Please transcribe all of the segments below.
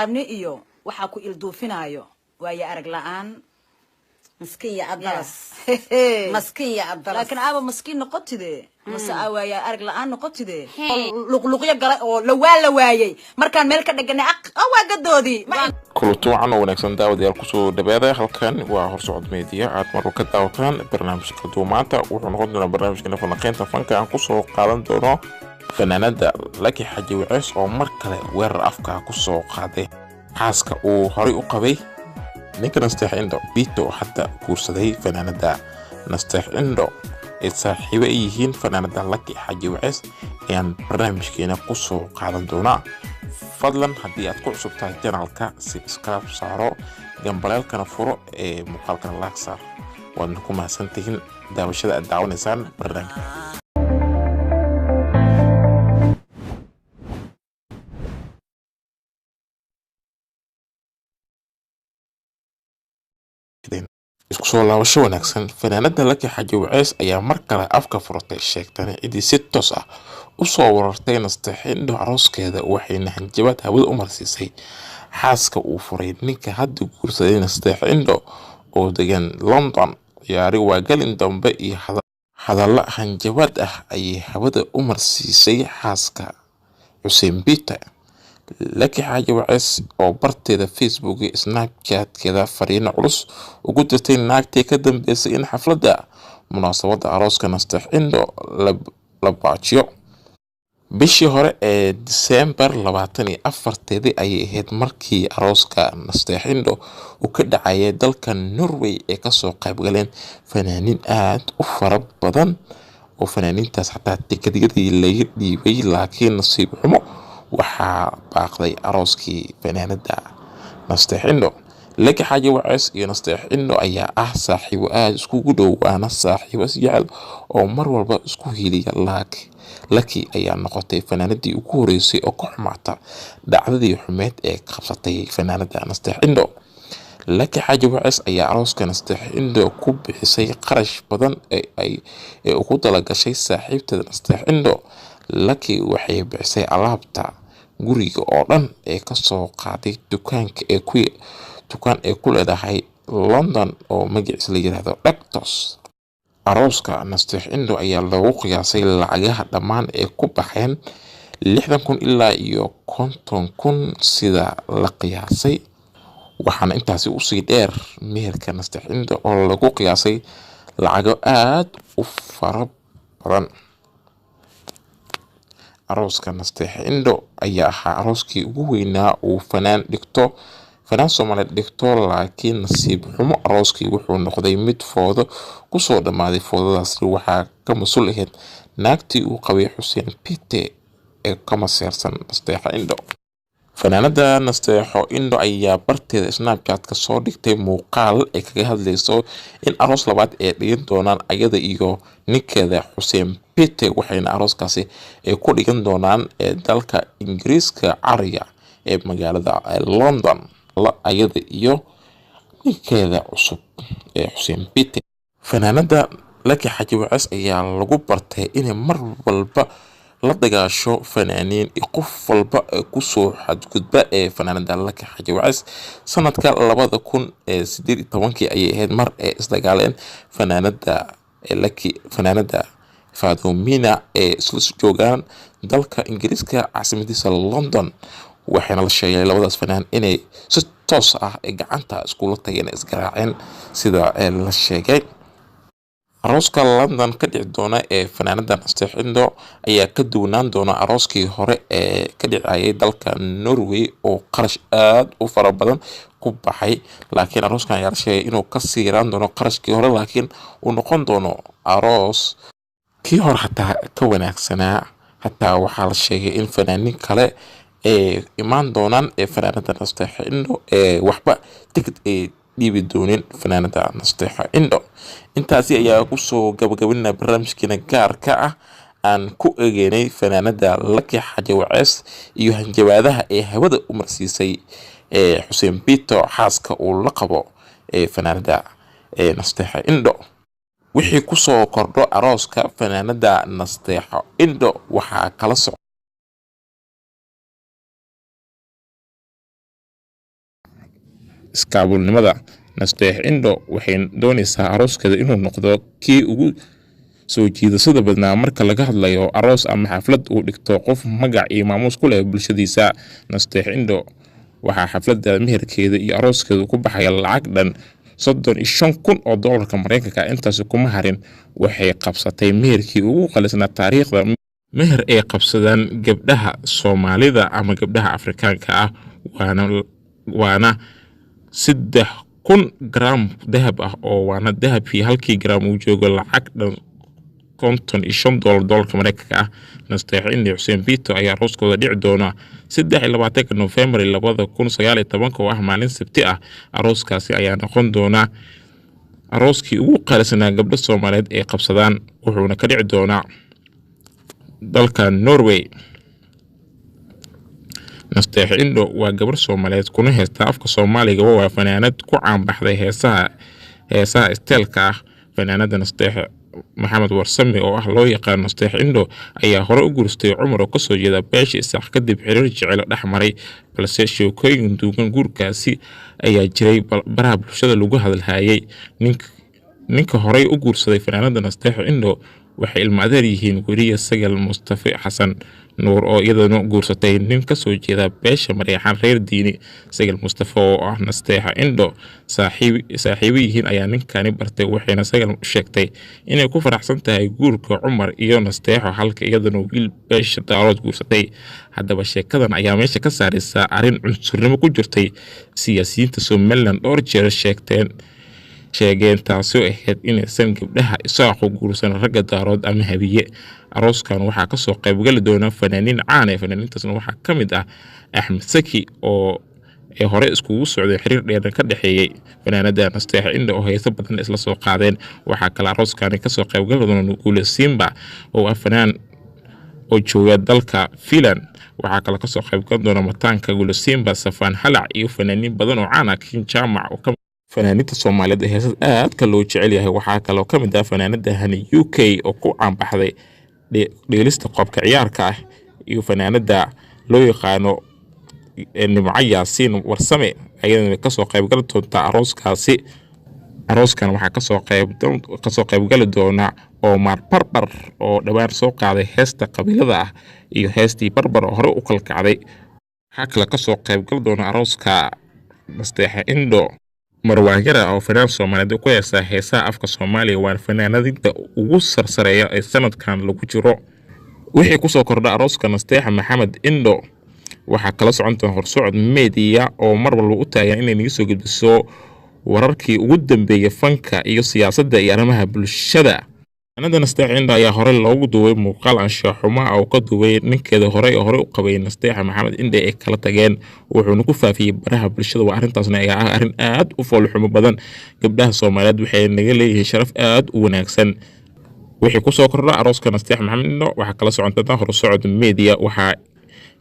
Abni iyo waxaa ku ilduufinaayo waayo arag la-aan. Maskiin ya adalas, maskiin ya adalas. Laakiin aaba maskiin noqotide mase aa waayo arag la-aan noqotide, luqluqyo galay oo lawaa la waayey markaan meel ka dheganay waa gadoodii. Kulanti wacan oo wanaagsan, daawadayaal, kusoo dhawaada. Halkan waa Horsocod Media, aad marwal ka daawataan barnaamijka duumaanta. Wuxuu noqon doonaa barnaamijkeena falanqeynta fanka aan kusoo qaadan doono fanaanada Laki Xaji Waceys oo mar kale weerar afka kusoo qaaday xaaska uu horay u qabay ninka Nasteex Indho Bito, hadda guursaday fanaanada Nasteex Indho ee saaxiibo ay yihiin fanaanada Laki Xaji Waceys ayaan barnaamijkeena kusoo qaadan doonaa. Fadlan haddii aad ku cusub tahay channelka, subscribe saaro, gambaleelkana furo, ee muuqaalkana like saar. Waadna ku mahadsantihiin daawashada aad daawanaysaan barnaamijka. Isku soo laabasho wanaagsan. Fanaanada Laki Xaji Waceys ayaa mar kale afka furatay, sheegtana ciddii si toos ah u soo warartay Nasteex Indho arooskeeda, waxayna hanjabaad hawada u marsiisay xaaska uu furay ninka hadda guursaday Nasteex Indho oo degan London. Ciyaari waa galin dambe iyo hadalla hanjabaad ah ayay hawada u marsiisay xaaska Xuseen Bite. Laki Xaaji Waceys oo barteeda Facebook iyo Snapchat-keeda fariino culus ugu dirtay naagtii ka dambeysay in xafladda munaasabadda arooska Nasteex Indho la baajiyo. Bishii hore ee Diseembar 24-teedii ayay ahayd markii arooska Nasteex Indho uu ka dhacayay dalka Norway ee kasoo qaybgaleen fanaaniin aad u fara badan, oo fanaaniintaas xataa tikadyadii laga dhiibay, laakiin nasiib xumo waxaa baaqday arooskii fanaanada Nasteex Indho. Laki Xaaji Waceys iyo Nasteex Indho ayaa ah saaxiibo aada iskugu dhow, waana saaxiibo isjecel oo mar walba isku hiliya. Laki ayaa noqotay fanaanadii ugu horeysay oo ka xumaata dhacdadii xumeed ee qabsatay fanaanada Nasteex Indho. Laki Xaaji Waceys ayaa arooska Nasteex Indho ku bixisay qarash badan ee ay ee ugu talagashay saaxiibteeda Nasteex Indho. Laki waxay bixisay alaabta guriga oo dhan ee kasoo qaaday dukaanka ee ku dukaan ay ku leedahay London oo magaciisa la yiraahdo Dhactos. Arooska Nasteex Indho ayaa lagu qiyaasay lacagaha dhammaan ee ku baxeen 60,000 ilaa iyo 50,000 sida la qiyaasay, waxaana intaasi usii dheer meherka Nasteex Indho oo lagu qiyaasay lacago aada u fara badan. Arooska Nasteex Indho ayaa ahaa arooskii ugu weynaa uu fanaan dhigto, fanaan Soomaaliyeed dhigto, laakiin nasiib xumo arooskii wuxuu noqday mid foodo kusoo dhammaaday. Foodadaasi waxaa ka mas-uul ahayd naagtii uu qabay Xuseen Bite ee ka maseersan Nasteexo Indho. Fanaanada Nasteexo Indho ayaa barteeda Snapchat-ka soo dhigtay muuqaal ay kaga hadlayso in aroos labaad ay dhigan doonaan ayada iyo ninkeeda Xuseen Bite, waxayna arooskaasi ay ku dhigan doonaan ee dalka Ingiriiska cariga ee magaalada London, ayada iyo ninkeeda cusub ee Xuseen Bite. Fanaanada Laki Xaji Waceys ayaa lagu bartay inay mar walba la dagaasho fanaaniin iyo qof walba ee kusoo xadgudba ee fanaanada Laki Xaji Waceys. Sanadka 2018-kii ayay ahayd mar ay isdagaaleen fanaanada Laki, fanaanada Fadomina ee isla joogaan dalka Ingiriiska caasimadiisa London, waxaana la sheegay labadaas fanaan inay si toos ah ay gacanta iskula tageen, isgaraaceen sida la sheegay. Arooska London ka dhici doona ee fanaanada Nasteex Indho ayaa ka duwanaan doona arooskii hore ee ka dhicayay dalka Norway oo qarash aada u fara badan ku baxay, laakiin arooskan ayaa la sheegay inuu ka siiraan doono qarashkii hore, laakiin uu noqon doono aroos kii hore xataa ka wanaagsanaa. Xataa waxaa la sheegay in fanaaniin kale ee imaan doonaan ee fanaanada Nasteexo Indho ee waxba tikid ay dhiibi doonin fanaanada Nasteexo Indho. Intaasi ayaa kusoo gabagabinaa barnaamijkeena gaarka ah aan ku egeynay fanaanada Laki Xaaji Waceys iyo hanjabaadaha ee hawada u marsiisay ee Xuseen Bito, xaaska uu la qabo ee fanaanada ee Nasteexo Indho. Wixii kusoo kordho arooska fanaanada Nasteexo Indho waxaa kala soco. iskaabulnimada. Nasteex Indho waxay doonaysaa arooskeeda inuu noqdo kii ugu soo jiidashada badnaa marka laga hadlayo aroos ama xaflad uu dhigto qof magac iyo maamuus ku leh bulshadiisa. Nasteex Indho waxaa xafladda meherkeeda iyo arooskeeda ku baxaya lacag dhan 35,000 oo doolarka Mareykanka. Intaasi kuma harin, waxay qabsatay meherkii ugu qalisnaa taariikhda meher ay qabsadaan gabdhaha Soomaalida ama gabdhaha Afrikaanka ah, waana 3000 gram dahab ah, oo waana dahabkii halkii gram uu joogo lacag dhan 55 doolar doolarka Mareykanka ah. Nasteex Indho Xuseen Bito ayaa arooskooda dhici doona 23-ka Nofembar 2019 oo ah maalin Sabti ah. Arooskaasi ayaa noqon doona arooskii ugu qaalisanaa gabdho Soomaaliyeed ay qabsadaan, wuxuuna ka dhici doonaa dalka Norway. Nasteex Indho waa gabar Soomaaliyeed kuna heesta afka Soomaaliga, waa fanaanad ku caanbaxday heesaha isteelka ah. Fanaanada Nasteex Maxamed Warsame oo ah loo yaqaan Nasteex Indho ayaa hore u guurstay Cumar oo kasoo jeeda beesha Isaaq kadib xiriir jecelo dhex maray, balse sheekooyin duugan guurkaasi ayaa jiray baraha bulshada lagu hadalhayay. Ninka horey u guursaday fanaanada Nasteex Indho waxay ilma adeer yihiin weriye Sagal Mustafe Xasan Nuur oo iyadana guursatay nin kasoo jeeda beesha Mareexaan reer Diini. Sagal Mustafe oo ah Nasteexa Indho saaxiibo yihiin ayaa ninkani bartay, waxayna Sagal sheegtay inay ku faraxsan tahay guurka Cumar iyo Nasteexo, halka iyadana wiil beesha Daarood guursatay. Haddaba sheekadan ayaa meesha ka saaraysa arrin cunsurnimo ku jirtay siyaasiyiinta Somaliland dhowr jeer sheegeen, taasoo ahayd inaysan gabdhaha Isaaqu guursan ragga Daarood ama Habiye. Arooskan waxaa kasoo qaybgali doona fanaaniin caan ah, fanaaniintaasna waxaa ka mid ah Axmed Saki oo ay hore iskugu socday xiriir dheerna ka dhexeeyey fanaanada Nasteex Indho oo heeso badan isla soo qaadeen. Waxaa kale arooskani kasoo qaybgali doona Nuguule Simba oo ah fanaan oo jooga dalka Finland. Waxaa kale kasoo qaybgali doona mataanka Guule Simba, Safaan Halac iyo fanaaniin badan oo caan ah, King Jaamac oo ka fanaaniinta Soomaaliyeed ee heesada aadka loo jecel yahay. Waxaa kaloo ka mid ah fanaanada Hani UK oo ku caanbaxday dheelista qoobka ciyaarka ah iyo fanaanada loo yaqaano Nimco Yaasiin Warsame, ayadana kasoo qaybgali doontaa arooskaasi. Arooskan waxaa kasoo qaybgali doona Omar Barbar oo dhowaan soo qaaday heesta qabiilada ah iyo heestii Barbar oo hore u kala kacday. Waxaa kale kasoo qaybgali doona arooska Nasteexa Indho Marwaan Yara oo fanaan Soomaaliyeed ku heesa heesaha afka Soomaaliya, waana fanaanadinta ugu sarsareeya ee sanadkan lagu jiro. Wixii kusoo kordha arooska Nasteexa Maxamed Indho waxaa kala socon doona Horsocod Media oo mar walba u taagan inay naga soo gudbiso wararkii ugu dambeeyay fanka iyo siyaasadda iyo arrimaha bulshada. Fanaanada Nasteex Indho ayaa hore loogu duubay muuqaal anshax-xumo ah oo ka duubay ninkeeda hore oo hore u qabay Nasteexa Maxamed Indho ay kala tageen, wuxuuna ku faafiyey baraha bulshada. Waa arrintaasna ayaa ah arrin aad u foolxumo badan. Gabdhaha Soomaaliyeed waxay naga leeyihiin sharaf aad u wanaagsan. Wixii kusoo kordha arooska Nasteex Maxamed Indho waxaa kala socon doonta Horsocod Media. Waxaa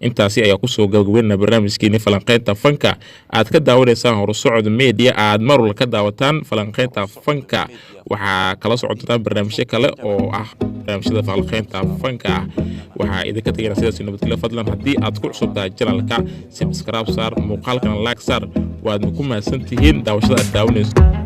intaasi ayaa kusoo gabagabeynaa barnaamijkeeni falanqeynta fanka aad ka daawanaysaan Horsocod Media, aad mar walba ka daawataan falanqeynta fanka. Waxaa kala socon doontaan barnaamijyo kale oo ah barnaamijyada falanqeynta fanka ah. Waxaa idinka tegayna sidaas nabadgelyo. Fadlan haddii aad ku cusub tahay janalka, subscribe saar, muuqaalkana like saar. Waadna ku mahadsan tihiin daawashada aad daawanayso.